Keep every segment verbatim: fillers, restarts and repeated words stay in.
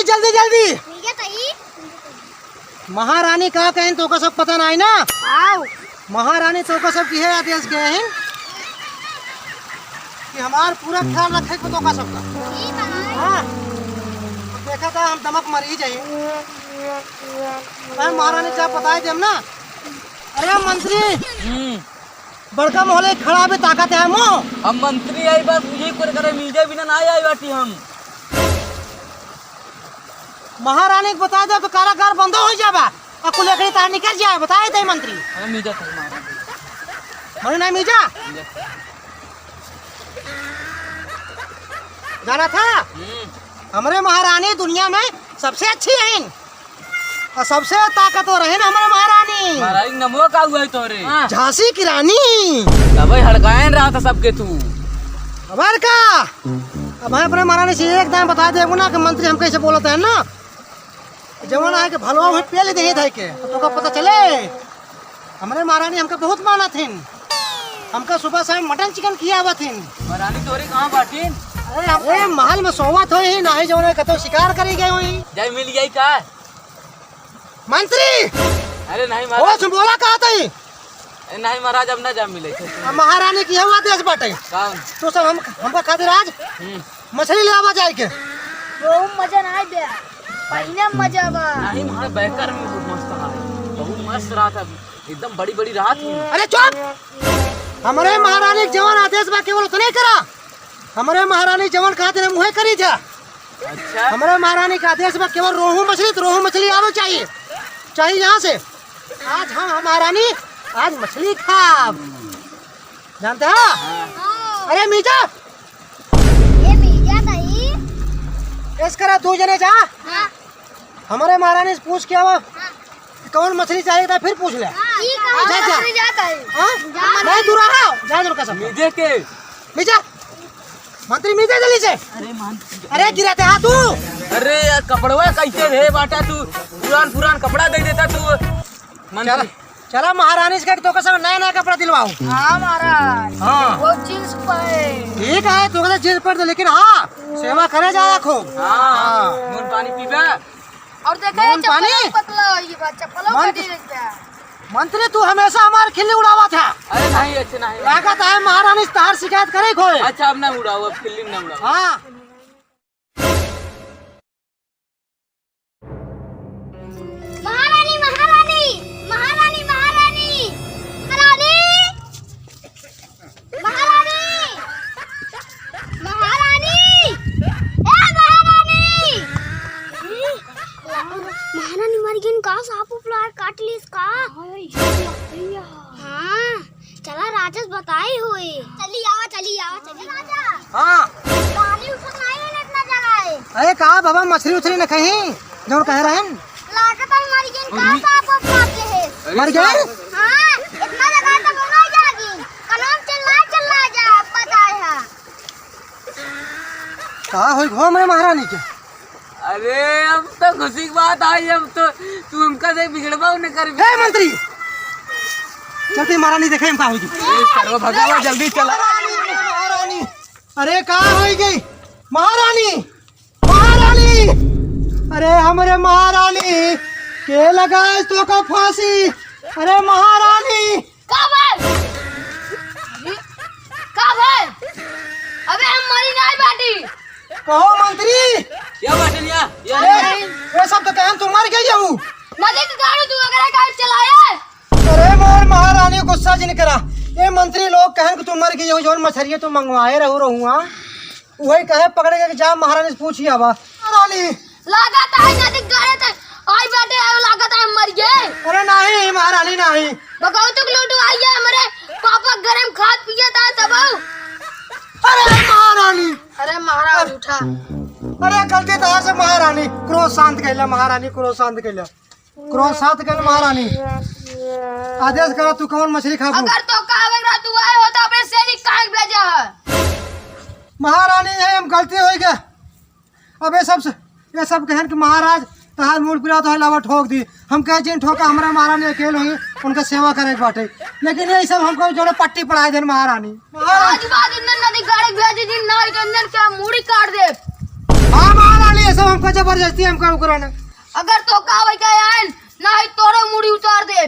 जल्दी, जल्दी। ठीक है, तई। महारानी का कहिन, तोका सब पता नाहीं ना? आओ। महारानी तोका सब किहे आदेश कहिन कि हमार पूरा ख्याल रखे को तोका सबका। ठीक है। हाँ। अब देखा था, हम दमक मर ही जाई। मैं महारानी का बताए देम ना। अरे मंत्री, हम्म। बड़का मोहले खड़ा भी ताकत है मो। हम मंत्री आई बात मुझे कर करे, मीजे बिना ना आई बाटी हम। महारानी के बता दे तो कारागार बंद हो जाबा। आ कुल एकरी तार निकल जाए, बताए थे मंत्री। अरे मीजा था महारानी। मने ना मीजा। मीजा। जाना था? हम्म। हमरे महारानी दुनिया में सबसे अच्छी है। और सबसे ताकतवर है ना हमारे महारानी। महारानी के नमवा का हुआ है तोरे? हाँ। झांसी की रानी। तबे हड़कायन रहा था सबके तू। अब और का? अब हम अपने महारानी से एक दाम बता देबो ना कि मंत्री हम कैसे बोलत है ना। जवन आए के भलवा हुई पेल दे है के। तो का पता चले? हमरे महारानी हमका बहुत मानत हिन। हमका सुबह शाम मटन चिकन खियावत हिन। महारानी तोरे कहाँ बाटिन? अरे हम, ए, महल में सोवत होई, नाहीं जवन कतो शिकार करी गए होई। जाई मिल जाई का? मंत्री! अरे नहीं ओ, महाराज। तुम बोला कहा तई? ए, नहीं महाराज, अब ना जा मिले। अब महारानी की हवा देश बाटे। कौन? तो सब हम, हमका खातिर आज हम्म। मछली ले आवा जाए के। रोहू मजा ना आए बे। पहिने मजा बा। नहीं, मतलब बेहतर में बहुत मस्त रहा है। बहुत मस्त रहा था। एकदम बड़ी बड़ी रहा थी। अरे चुप! हमरे महारानी के जवन आदेश बा केवल उतने करा। हमरे महारानी जवन कहा दिन हम उहे करी जा। अच्छा। हमरे महारानी का आदेश बा केवल रोहू मछली तो रोहू मछली आवे चाहिए। चाहिए यहाँ से। आज हम, हम महारानी आज मछली खाब। जानते हैं? हाँ। अरे मीजा। ये मीजा नहीं। इस करा दो जने जा। हाँ। हमरे महारानी से पूछ के आवा। हाँ। कौन मछली चाहिए था फिर पूछ ले। हाँ, ठीक है, जा, जा। मछली जाता है। हाँ? जा। नहीं तू रहा। जा जरूर कसम। मीजे के। मीजा। मंत्री मीजा जल्दी से। अरे मान। अरे गिरा दे हाँ तू। अरे यार कपड़वा कैसे रे बाटा तू? पुरान पुरान कपड़ा दे देता तू। मंत्री। चला। चला महारानी से कह के तोके सब नया नया कपड़ा दिलवाओ। हाँ महाराज। हाँ। वो जींस पहन। ठीक है, तोके तो जींस पहन दे, लेकिन हाँ, सेवा करे जाया खूब। हाँ। हाँ। नून पानी पीबे। और देखे नून पानी? चप्पल पतला हो गई बा, चप्पलों का मंत-, ढील गया। मंत्री तू हमेशा हमार खिल्ली उड़ावा था। अरे नहीं, अच्छे नहीं। लागत है महारानी से तहार शिकायत करे खोए। अच्छा अब ना उड़ाओ, अब खिल्ली ना उड़ाओ। हाँ। महारानी, महारानी, महारानी, महारानी, महारानी, महारानी, महारानी, ए महारानी। महारानी मर गईन का, साँप उप ला काट लीस का? हाँ। चला राजेश बताई होई। चली आवा, चली आवा, चली। राजा। हाँ। पानी उठत नहीं है, इतना जगह है। अरे का बाबा, मछली उछली न कहीं, जौन कह रहे हैं। लागत है मर गई, का साँप वाप काट ले है। मर गए? हाँ, इतना जगह तक नहीं जागी। कनवा चिल्ला चिल्ला जा, बताए है। का होई घो हमरे महारानी के? अरे, अब तो खुशी की बात आई, अब तो तू हमका से बिगड़बा न कर। ए मंत्री, चलते महारानी देखे हम का होई। ए, सरवा भगावा, जल्दी चला। महारानी, अरे का होई गई? महारानी, महारानी, अरे हमरे महारानी, के लगाए तोका फांसी? अरे महारानी, का भाई? का भाई? अबे हम मरी नाहीं बाटी। कहो मंत्री। क्या बाटे लिया? ये अरे, नहीं। ये सब तो कहन तू मर गई हूँ। नदी के गाड़ी तू अगर गाड़ी चलाए। अरे मोर महारानी गुस्सा जिन करा। ये मंत्री लोग कहन कि तू मर गई हो, जौन मछरिया तू मंगवाए रहो रहुआ। वही कहे पकड़े के जा महारानी से पूछी आवा। महारानी। लागत है नदी गाड़ी तक आई बाटे, आयो लागत है मर गए। अरे नहीं महारानी नहीं। भगवती के लोटू आई है हमरे पापा गरम खात पिए था तब। अरे महारानी। अरे महाराज उठा। अरे गलती तो से महारानी, क्रोध शांत कैला महारानी, क्रोध शांत कैला, क्रोध शांत कैला महारानी। आदेश करा तू कौन मछली खाबू? अगर तो कावे रहा तू आए हो तो अपने सैनिक काहे भेजा है? महारानी है, हम गलती हो गया। अब ये सब, ये सब कहन कि महाराज तहार मूड़ पिरा तो है, लावा ठोक दी। हम कहे जिन ठोका, हमरा महारानी अकेल हुई, उनका सेवा करे के बाटे। लेकिन ये सब हमको जोड़े पट्टी पढ़ाए देन महारानी। महाराज आज बाद इंदर नदी गाड़े भेज दी, ना तो इंदर क्या मूड़ी काट दे। हाँ महारानी, ये सब हमका जबरदस्ती हमका उकराना। अगर तोका वही का आयल, नाही तोरो मुड़ी उतार दे।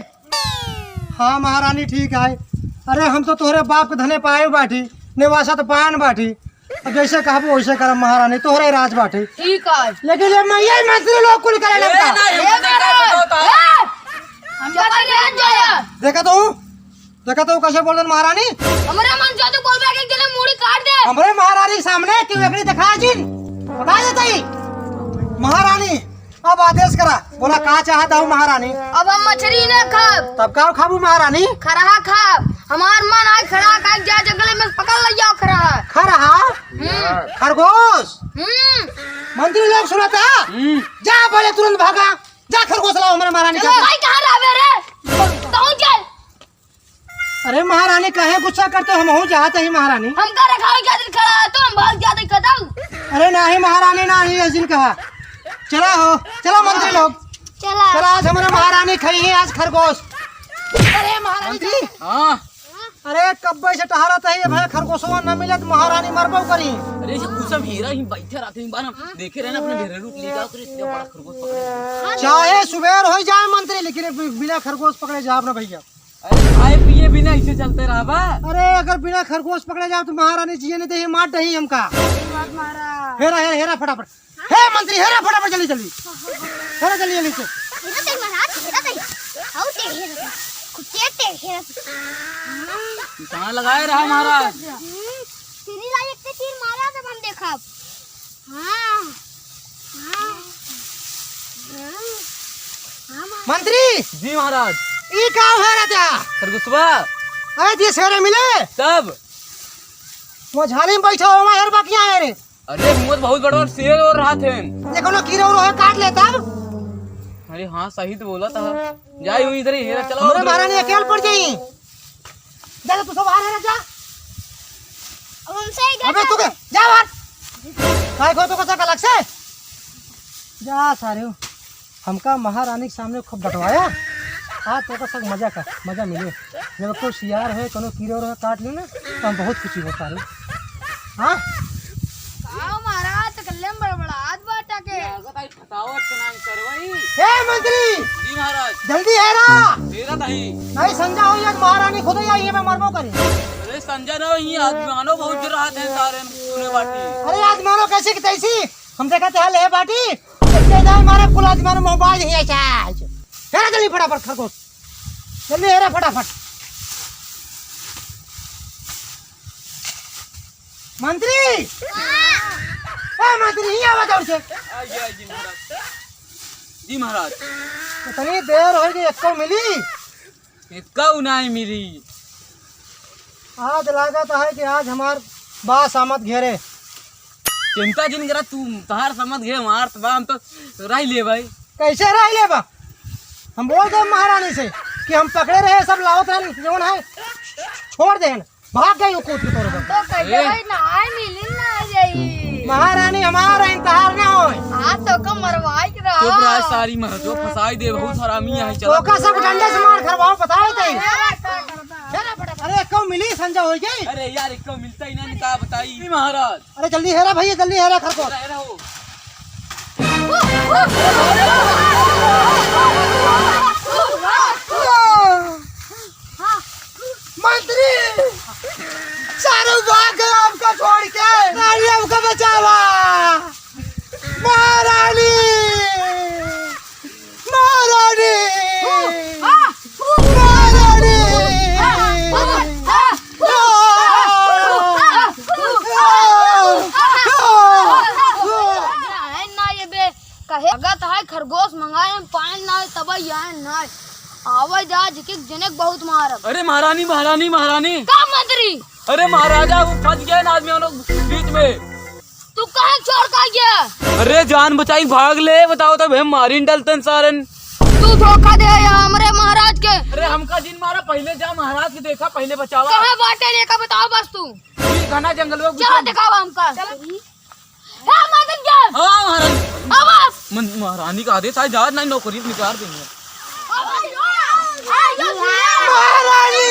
हाँ महारानी, ठीक है। अरे हम तो तोहरे बाप के धने पाए बाटी, नेवासा तो पान बाटी। अब जैसे कहबो वैसे करब महारानी, तोहरे राज बाटे। ठीक है। लेकिन ये मैं, ये मंत्री लोग कुल करे ए, लगता। ना, ए, हमको देखा महाराज, तो बताओ। ए! हमका भाई राज जाया। देखा तो, देखा तो कैसे बोल रहे महारानी। हमरे मन जो तू बोलबे कि जने मुड़ी काट दे। हमरे महारानी के सामने क्यों एकरी दिखा जिन? बता देता ही। महारानी, अब आदेश करा, बोला का चाहत हूँ महारानी? अब हम मछरी ना खाब। तब का खाबू महारानी? खरहा खाब। हमार मन आज खरहा खाए, जा जंगल में पकड़ ले जाओ खरहा। खरहा? हम्म। खरगोश? हम्म। मंत्री लोग सुनता? हम्म। जा बोले तुरंत भागा, जा खरगोश लाओ हमारे महारानी चलो। का। भाई कहाँ रहबे रे? तू चल। अरे महारानी, काहे गुस्सा करते हो? हमहू जात ही महारानी। हमका रखावे खातिर खड़ा है तो हम भाग जाते कदम। अरे नाही महारानी, नाही, ये जिन कहा। चला हो, चला मंत्री लोग। चला। चला, आज हमारे महारानी खाई है आज खरगोश। अरे महारानी। मंत्री? हाँ। अरे कब्बे से टहरत है ये भाई, खरगोशवा न मिले तो महारानी मरबो करी। अरे ये कुछ हम हेरा ही बैठे रहते हैं बार हम देखे रहे ना अपने भेरे रूप ले जाओ तो इतना बड़ा खरगोश पकड़े। चाहे सुबेर हो जाए मंत्री, लेकिन ये बिना खरगोश पकड़े जाब ना भैया। अरे खाए पिए बिना ऐसे चलते रहबा? अरे अगर बिना खरगोश पकड़े जाओ तो महारानी जिए नहीं दे, मार दही हमका। सही बात महाराज। हेरा, हेरा, हेरा फटाफट। हे मंत्री, हेरा फटाफट, जल्दी, जल्दी। हेरा जल्दी, जल्दी से। हेरा तई महाराज, हेरा तई। हाउ ते हेरा तई। कुत्ते ते हेरा तई। निशाना लगाए रहा महाराज। हम्म, तेरी लाई एक तीर मारा तब हम देखब। हाँ, हाँ, हाँ, हाँ, महाराज। मंत्री! जी महाराज। ई का है राजा? खरगोशवा। अरे दिए शेरे मिले? तब? वो झाली में बैठा हो, वहाँ हेर बाकी आए रे। अरे, हुआँ तो बहुत बड़ा शेर और रहा थे। ये कोनो कीड़ा उड़ा है, काट लेता। अरे हाँ, सही तो बोला था। जाई हुई इधर ही, हेरा चला हमरे उधर। महारानी अकेल पड़ जाई। जा, जा, तू सब बाहर हेरा जा। अब हमसे ही अबे तू के, जा बाहर। काय को तो कसा अलग से? जा सारे, हमका महारानी के सामने खूब डटवाया। आज तो का सब मजा का, मजा मिले। जब कोई सियार है, कोनो कीड़ो रहे, काट ले ना, तो हम बहुत खुशी होता है। हाँ? आओ महाराज, तो कल्ले में बड़बड़ात बाटा के। फसावत के नाम सरवई। ए मंत्री! जी महाराज। जल्दी हेरा। हेरा नहीं। नहीं संजा होई, आज महारानी खुद ही आई है, मैं मरबो करी। अरे संजा ना, ये आदमानो बहुत जरा हाथ है सारे सुने बाटी। अरे आदमानो कैसी की तैसी? हम देखा ते हाल है बाटी। ये जाए मारे कुल आदमानो मोबाइल ही है आज। हेरा जल्दी फटाफट खरगोश। जल्दी हेरा फटाफट। मंत्री! ए मंत्री, हियाँ आवा दौड़ से। आ गया जी महाराज। जी महाराज। इतनी देर होइ गई, एक्को मिली? एक्को नाहीं मिली। आज लागत है कि आज हमार बा सामत घेरे। चिंता जिन करा तू, तहार सामत घेरे, हमार त बा, हम तो रह ले भाई। कैसे रह ले बा? हम बोल दे महारानी से कि हम पकड़े रहे, सब लावत रहन, जौन है, छोड़ देहन। भाग गई वो कूद के तोरे पर। तो कहिए ए। भाई, ना आए, मिली ना जाई। महारानी हमारा इंतजार ना होए। हाँ, तो का मरवाई के रहा। चुप रह, सारी महतो फंसाई दे, बहुत हरामी है, चला। तो का सब डंडे से मार खरवाओ, बताओ तो। अरे, कौ मिली संजा हो गई। अरे यार, एक तो मिलता ही ना, नहीं का बताई महाराज। अरे जल्दी हेरा भैया, जल्दी हेरा खरगोश। हेरा, हेरा हो। मंत्री, सारे भाग गए हमको छोड़ के। रानी हमको बचावा। महारानी। महारानी! महारानी! ना ये बे, कहे अगत है खरगोश मंगाए, हम पायल ना है, तब आए ना है। आवे जा, जिके जनक बहुत मारब। अरे महारानी, महारानी, महारानी। का मंत्री? अरे महाराजा, वो फंस गए ना आदमी हम लोग बीच में। तू काहे छोड़ के गया? अरे जान बचाई भाग ले, बताओ तब हम मारिन डलतन सारन। तू धोखा दे या हमरे महाराज के। अरे हमका जिन मारा, पहले जा महाराज के देखा, पहले बचावा। कहाँ बाटे रे का बताओ बस तू। ये घना जंगल में चलो घुसा। दिखावा हमका। चलो। हे मदन जा। हाँ महाराज। आवाज। मन-, महारानी का आदेश है, जा नहीं नौकरी निकाल देंगे। महारानी!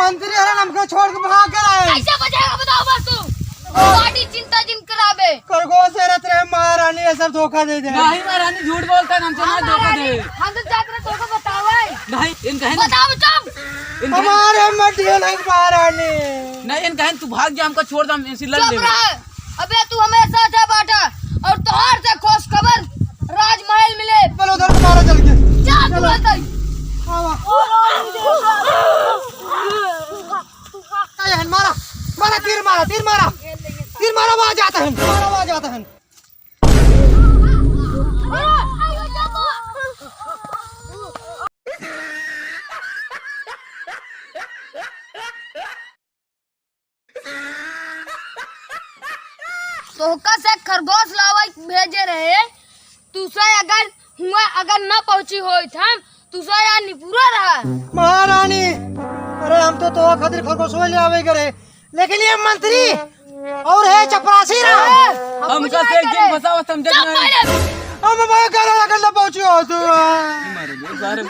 मंत्री हरन हमको छोड़ के भाग गए। कैसे बचेगा बताओ बस तू। बड़ी चिंता जिन कराबे। खरगोश से रहत रहे महारानी, ये सब धोखा दे दे। नहीं महारानी, झूठ बोलता है, हमसे ना धोखा दे। हम तो जात रहे धोखा बतावे। नहीं, इन कहे ना। बताओ चुप। इन कहे हमारे मत ढेल है महारानी। नहीं, इन कहे तू भाग जा, हमको छोड़ दे, हम इनसे लड़ चुप लेबे। रहे। अबे तू हमारे साथ है बाटा और तोहार से खुश खबर राजमहल मिले। चलो उधर मारा चल के। जा तू चलो। बोलता ही। आवा। ये हन, मारा, मारा, तीर मारा, तीर मारा, तीर मारा, वहाँ जाता है, मारा, वहाँ जाता है। तोहका से खरगोश लावे भेजे रहे, तुसे अगर हुआ अगर न पहुंची होइत हम, तुसे यार निपुरा रहा। महारानी, अरे हम तो तोहका खातिर खरगोश ले आवे करे, लेकिन ये मंत्री और है चपरासी रहा। हम हमका कुछ से नहीं एक दिन करे। फंसावा समझे चुप नहीं। पहले। हम हमारे घर अगर न पहुंची हो तू। मारे दो सारे।